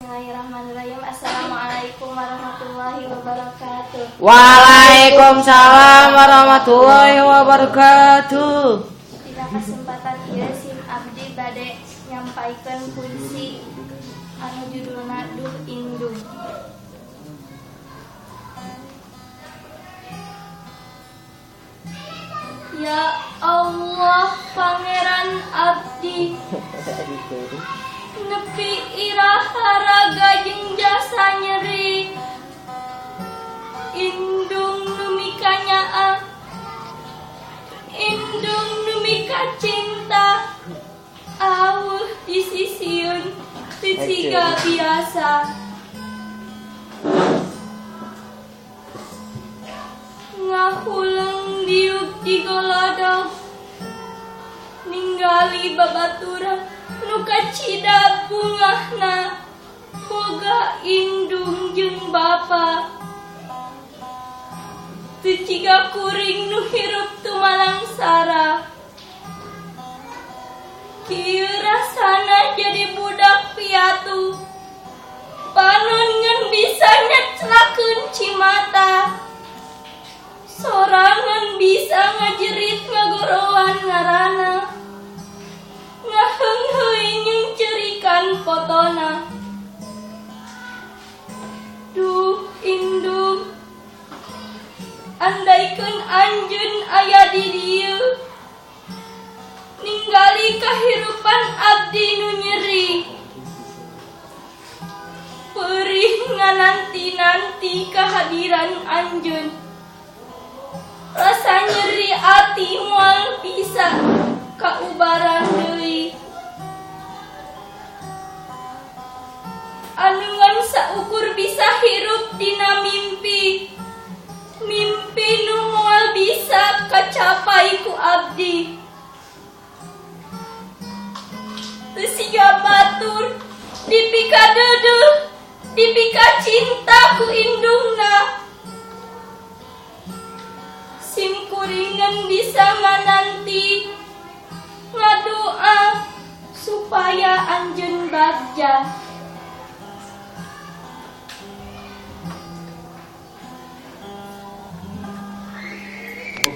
Bismillahirrahmanirrahim. Assalamualaikum warahmatullahi wabarakatuh. Waalaikumsalam warahmatullahi wabarakatuh. Dina kesempatan ieu sim abdi bade nyampaikeun puisi anu judulna Duh Indung. Ya Allah Pangeran abdi, nepi iraha raga jeung jasa nyeri, indung nu mikanyaah, indung nu mikacinta, aweuh disisieun teu siga biasa. Ngahuleng diuk digolodog, ninggali babaturan nu kacida bungahna, boga indung jeung bapa. Teu ciga kuring nu hirup tumalangsara. Kieu rasana jadi budak piatu, panon ngan bisa nyeclakeun cimata, sorangan bisa ngajerit ngagorowan ngarana, ngaheungheui nyengcerikan potona. Duh indung, andaikeun anjeun aya di dieu, ninggali kahirupan abdi nu nyeri, perih ngananti-nanti kehadiran anjeun. Rasa nyeri ati moal bisa kaubaran deui. Anu ngan saukur bisa hirup dina mimpi, mimpi nu moal bisa kacapai ku abdi. Teu siga batur dipikadeudeuh, dipikacinta ku indungna. Sim kuringan bisa ngananti, ngadoa supaya anjeun bagja.